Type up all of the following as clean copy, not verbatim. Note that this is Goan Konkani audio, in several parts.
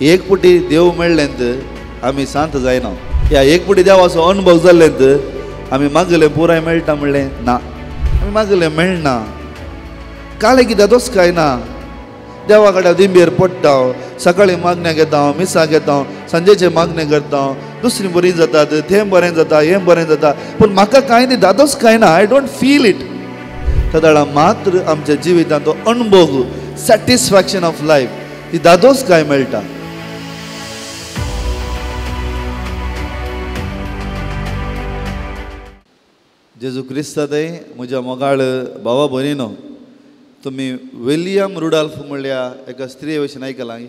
एक पुटी देव मेळ्ळेंत आमी शांत जायना. ह्या एक पुटी देवाचो अनुभव जाल्लेंत आमी मागलें पुराय मेळटा म्हणलें ना, आमी मागलें मेळना. कालें कित्याक दोस काय ना, देवा कडेन दिंबेर पडटा, सकाळीं मागण्या घेता, मिसां घेता, सांजेचें मागणें करता, दुसरीं बरीं जातात, तें बरें जाता, हें बरें जाता, पूण म्हाका कांय ती दादोस काय ना, I don't feel it. तेदळा मात्र आमच्या जिवितांत तो अणभव, सॅटिस्फॅक्शन ऑफ लायफ, ती दादोस काय मेळटा. जेजू क्रिस्तांतय म्हज्या मोगाळ भावा भयणीनो, तुमी विलियम रुडॉल्फ म्हणल्या एका स्त्रिये भशेन आयकलां?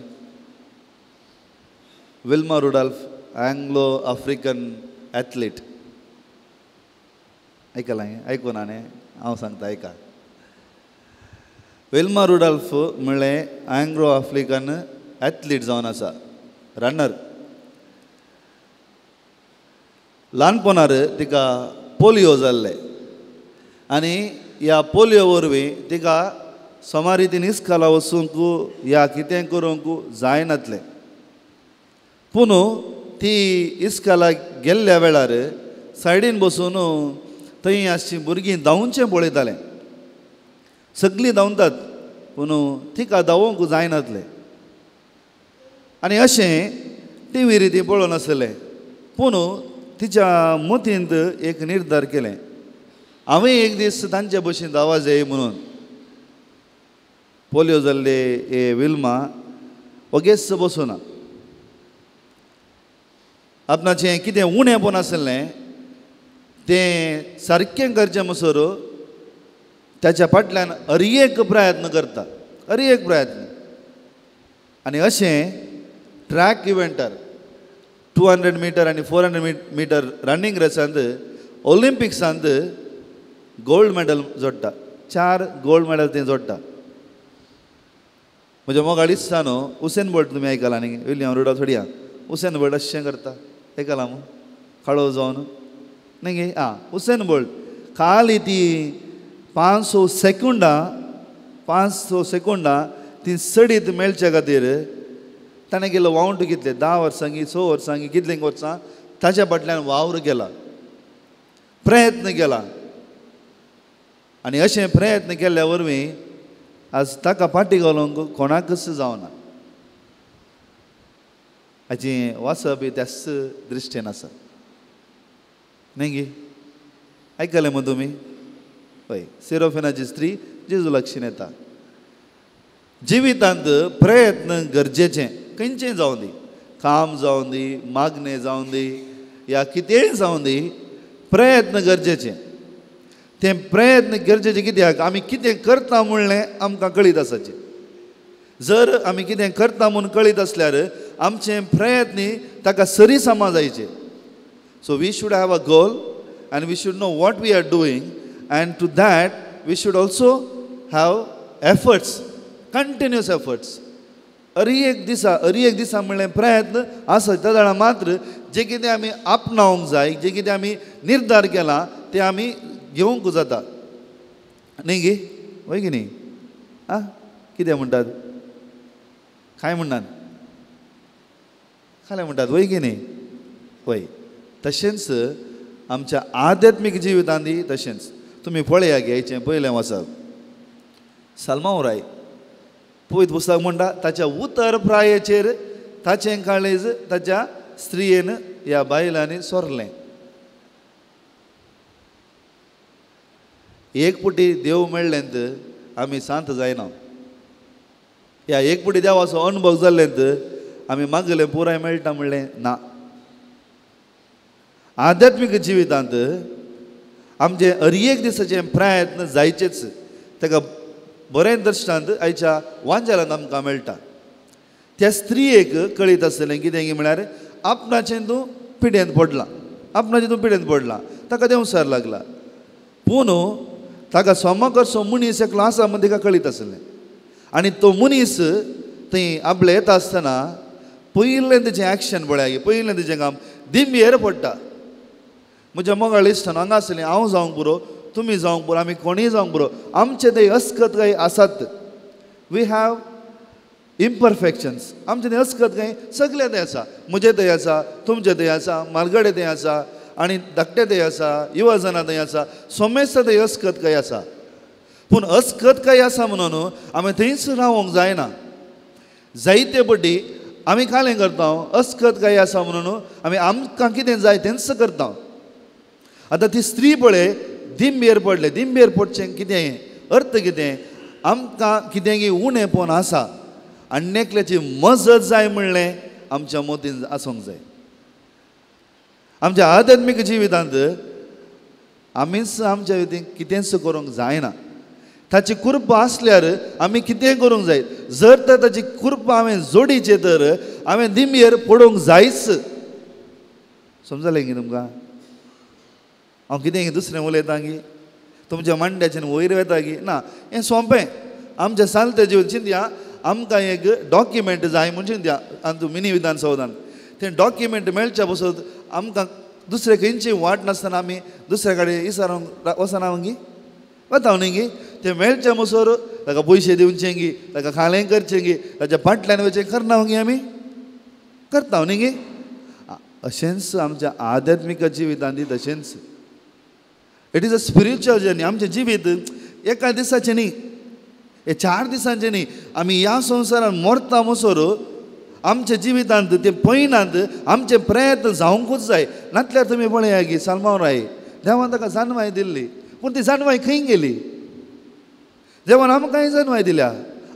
Wilma Rudolph, Anglo African athlete, आयकलां? आयकूना न्ही, हांव सांगता आयका. विल्मा रुडॉल्फ म्हणलें अँग्लो आफ्रिकन एथलीट जावन आसा, रनर. ल्हानपणार तिका पोलियो जाल्लें आनी ह्या पोलियो वरवीं तिका सोमारी तीन इस्काला वचूंक या कितें करूंक जायनातलें. पूण ती इस्काला गेल्ल्या वेळार सायडीन बसून थंय आसचीं भुरगीं धांवचें पळयतालें. सगळीं धांवतात पूण तिका धांवूंक जायनातलें. आनी अशें टिवीर ती पळोवन आसलें. पूण तिच्या मतींत एक निर्धार केलें, हांवें एक दीस तांचे भशेन धांवा जाय म्हणून. पोलियो जाल्ले हे विल्मा वगेच बसूना, आपणाचें कितें उणेंपण आसलें तें सारकें करचें म्हणसर ताच्या फाटल्यान अरयेक प्रयत्न करता, अरयेक प्रयत्न. आनी अशें ट्रॅक इव्हेंटार 200 मिटर आनी 400 मिटर रनिंग रेसांत ऑलिम्पिक्सांत गोल्ड मेडल जोडटा, 4 गोल्ड मेडल तें जोडटा. म्हज्या मोगाळ इस्ता न्हू, उसेन बोल्ट तुमी आयकलां न्ही? विलियम रुडॉल्फ थोडया, उसेन बोल्ट अशें करता, आयकलां मू? काळो जावन न्ही गे? आं, उसेन बोल्ट खाली ती 500 सेकंडां, 500 सेकंडां ती सडीत मेळच्या खातीर ताणें केलो वावंट कितले, 10 वर्सांकी, 6 वर्सांकी, कितलीं वर्सां ताच्या फाटल्यान वावर केला, प्रयत्न केला. आनी अशें प्रयत्न केल्ल्या वरवीं आज ताका फाटी घालूंक कोणाकच जावना. हाची वाचप ही त्याच दृश्टीन आसा न्ही गे? आयकलें मग तुमी? हय, सिरोफिनाची स्त्री जेजू लागशीन येता. जिवितांत प्रयत्न गरजेचें, खंयचें जावं दी, काम जावं दी, मागणें जावं दी, या कितेंय जावं दी, प्रयत्न गरजेचें. तें प्रयत्न गरजेचें कित्याक, आमी कितें करता म्हणलें आमकां कळीत आसाचें. जर आमी कितें करता म्हूण कळीत आसल्यार आमचें प्रयत्न ताका सरी समा जायचे. So we should have a goal and we should know what we are doing and to that we should also have efforts, continuous efforts. अरी एक दिसा, अरी एक दिसा म्हणलें प्रयत्न आसा त्या जाणां मात्र जें कितें आमी आपणावंक जाय, जें कितें आमी निर्धार केला तें आमी घेवंक जाता न्ही गे? वय की न्ही? आं, कितें म्हणटात? कांय म्हणटात? खालें म्हणटात, वय की न्ही? वय. तशेंच आमच्या आध्यात्मीक जिवितांत तशेंच तुमी पळया घ्यायचें पयलें वाचप साल्मांव राय पवित्र पुस्तक म्हणटा ताच्या उतर प्रायेचेर ताचें काळीज ताच्या स्त्रियेन ह्या बायलांनी सोरलें. एक पुटी देव मेळ्ळेंत आमी शांत जायना. ह्या एक पुटी देवाचो अणभव जाल्लेंत आमी मागलें पुराय मेळटा म्हणलें ना. आध्यात्मीक जिवितांत आमचे अरयेक दिसाचे प्रयत्न जायचेच. ताका बरें दृश्टांत आयच्या वांजेलांत आमकां मेळटा. त्या स्त्रियेक कळीत आसलें कितें म्हळ्यार आपणाचें तूं पिड्यांत पडलां, आपणाचें तूं पिड्यांत पडलां, ताका देंवसार लागला. पूण ताका सोमाकरचो मनीस एकलो आसा म्हण तिका कळीत आसलें. आनी तो मनीस थंय आपले येता आसतना पयलें तेजें एक्शन पळया, पयलें तेजें काम दिंबेर पडटा. म्हज्या मोगाळ इश्टान हांगा आसलें, हांव जावंक पुरो, तुमी जावंक पुरो, आमी कोणीय जावंक पुरो, आमचे ते अस्कत काय आसात. We have इम्परफेक्शन्स आमचे थंय अस्कत कांय सगळे थंय आसा. म्हजे थंय आसा, तुमचे थंय आसा, मालगडे थंय आसा आनी धाकटे थंय आसा, युवा जाणां थंय आसा, सोमेस्त थंय अस्कत काय आसा. पूण अस्कत काय आसा म्हणून आमी थंयच रावंक जायना. जायते पटी आमी कालें करता, अस्कत काय आसा म्हणून आमी आमकां कितें जाय तेंच करता. आतां ती स्त्री पळय दिंबेर पडले. दिंबेर पडचें कितें अर्थ कितें? आमकां कितें उणेपण आसा आनी एकल्याची मजत जाय म्हणलें आमच्या मतीन आसूंक जाय. आमच्या आध्यात्मीक जिवितांत आमीच आमच्या वितीन कितेंच करूंक जायना. ताची कृपा आसल्यार आमी कितें करूंक जाय. जर तर ताची कृपा हांवें जोडीचे तर हांवें दिंबेर पडूंक जायच. समजलें गी तुमकां? हांव कितें दुसरें उलयतां गी तुमच्या मांड्याच्यान वयर वता गी ना? हें सोंपें आमच्या सालतें जिवन चिंतया. आमकां एक डॉक्युमेंट जाय म्हूण चिंतया आनी मिनी विधानसौदान तें डॉक्युमेंट मेळच्या पसून आमकां दुसरे खंयची वाट नासतना आमी दुसऱ्या कडेन इसारूंक वचना गी वता न्ही गी. तें मेळचें मसर ताका पयशे दिवचे गी, ताका खालें करचें गी, ताच्या फाटल्यान वचें करना गी आमी करता न्ही गी. अशेंच आमच्या आध्यात्मीक जिवितांत तशेंच. It is a spiritual journey. आमचें जिवीत एका दिसाचें न्ही, हे 4 दिसांचें न्ही. आमी ह्या संवसारान मरता मसर आमच्या जिवितांत ते पयनांत आमचे प्रयत्न जावंकूच जाय. नातल्यार तुमी पळया गी सालमांव राय देवान ताका जानवाय दिल्ली, पूण ती जानवाय खंय गेली? देवान आमकांय जानवाय दिल्या,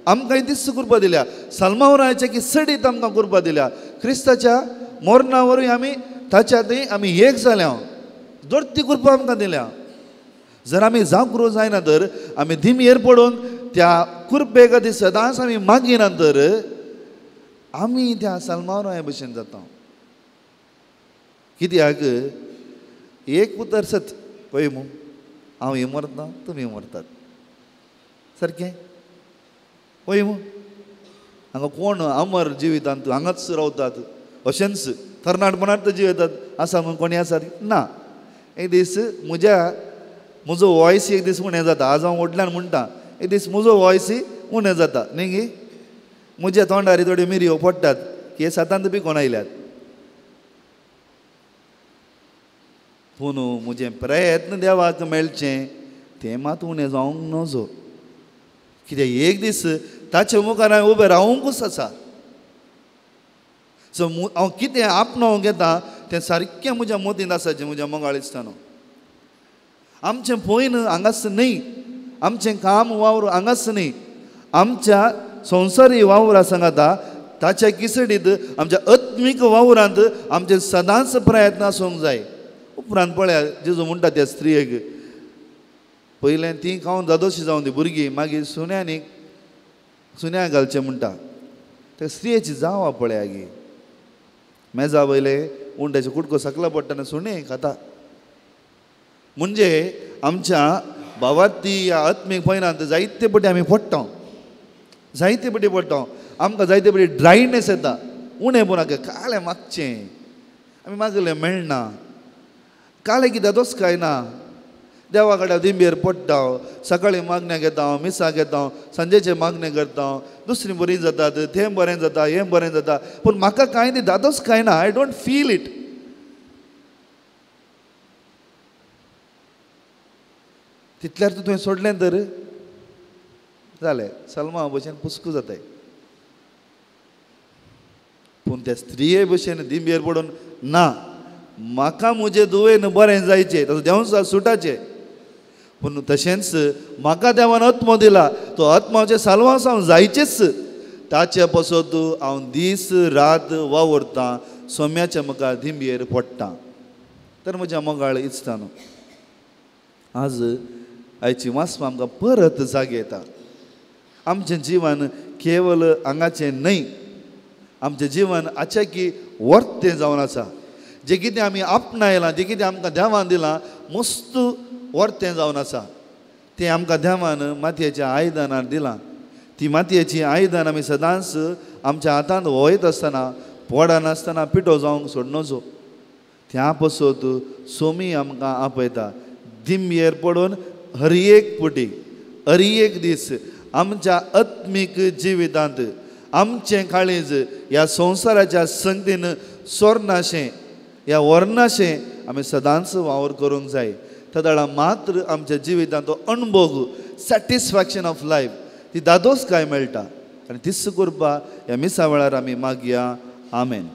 आमकांय तीच कृपा दिल्या. सालमांव रायाच्या की सडीत आमकां कृपा दिल्या. क्रिस्ताच्या मरणा वरवीं आमी ताच्या थंय आमी एक जाल्या, दोर्ती कृपा आमकां दिल्या. जर आमी जागृत जायना तर आमी दिमयेर पडून त्या कृपे खातीर सदांच आमी मागिना तर आमी त्या सालमांव राया भशेन जाता. कित्याक एक उतर सत पळय मू, हांव हें मरता तुमी मरतात सारकें पळय मू. हांगा कोण अमर जिवितांत हांगाच रावतात अशेंच तरणाटपणांत जिवेतात आसा म्हूण कोणी आसा ना. एक दीस म्हजो वॉयस एक दीस उणें जाता. आज हांव व्हडल्यान म्हणटा, एक दीस म्हजो वॉयस उणें जाता न्ही गी. म्हज्या तोंडार थोड्यो मिरयो पडटात की हे सातांत पिकोन आयल्यात. पूण म्हजें प्रयत्न देवाक मेळचें तें मात उणें जावंक नजो. कित्याक एक दीस ताचे मुखार हांवें उबें रावंकूच आसा. सो हांव कितें आपणावंक येता तें सारकें म्हज्या मतींत आसाचें. म्हज्या मोगाळ इश्टांनो, आमचें पयन हांगाच न्ही, आमचें काम वावर हांगाच न्ही, आमच्या संवसारी वावरा सांगाता ताच्या किसडीत आमच्या आत्मीक वावरांत आमचे सदांच प्रयत्न आसूंक जाय. उपरांत पळया जेजू म्हणटा त्या स्त्रियेक, पयलें ती खावन जादोशी जावन ती भुरगीं, मागीर सुण्यांनी सुण्या घालचें म्हणटा. त्या स्त्रियेची जावा पळया गी, मेजा वयले उंड्याचे कुडको सकला पडटना सुणें खाता. म्हणजे आमच्या भावार्थी ह्या आत्मीक पयनांत जायते पटी आमी पडटा, जायते पटी पडटा. आमकां जायते पटी ड्रायनेस येता, उणें पूण कालें मागचें आमी मागलें मेळना, कालें कित्याक दोस काय ना. देवा कडेन दिंबेर पडटा, सकाळीं मागण्या घेता, मिसाक घेता, सांजेचें मागणें करता, दुसरीं बरीं जातात, तें बरें जाता, हें बरें जाता, पूण म्हाका कांय ती दादोस काय ना. I don't feel it. तितल्यार तुवें सोडलें तर जालें, सलमा भशेन पुस्कू जाताय. पूण त्या स्त्रिये भशेन दिंबेर पडून ना, म्हाका म्हजे दुवेन बरें जायचें, ताचो देंवचार सुटाचें, पूण तशेंच म्हाका देवान आत्मो दिला, तो आत्माचें साल्वांस हांव जायचेच. ताचे पासत हांव दीस रात वावुरतां, सोम्याच्या म्हाका दिंबेर पडटा. तर म्हज्या मोगाळ इत्सा न्हू, आज आयची वाचपा आमकां परत जाग येता. आमचें जिवन केवल हांगाचें न्हय, आमचें जिवन आचाकी वर्तें जावन आसा. जें कितें आमी आपणायलां, जें कितें आमकां देवान दिलां, मस्त वर्तें जावन आसा. तें आमकां देवान मातयेच्या आयदनार दिलां. ती मातयेची आयदन आमी सदांच आमच्या हातांत वयत आसतना, पडनासतना पिठो जावंक सोडनजो. त्या पसत सोमी आमकां आपयता. दिंबेर पडून हर एक पटी, हर एक दीस आमच्या आत्मीक जिवितांत आमचें काळीज ह्या संवसाराच्या संगतीन सोरनाशें ह्या व्हरनाशें आमी सदांच वावर करूंक जाय. तदाळा मात्र आमच्या जिवितांत तो अणभोग, सॅटिस्फॅक्शन ऑफ लायफ, ती दादोसकाय मेळटा. आनी तीच करपा ह्या मिसा वेळार आमी मागया. आमेन.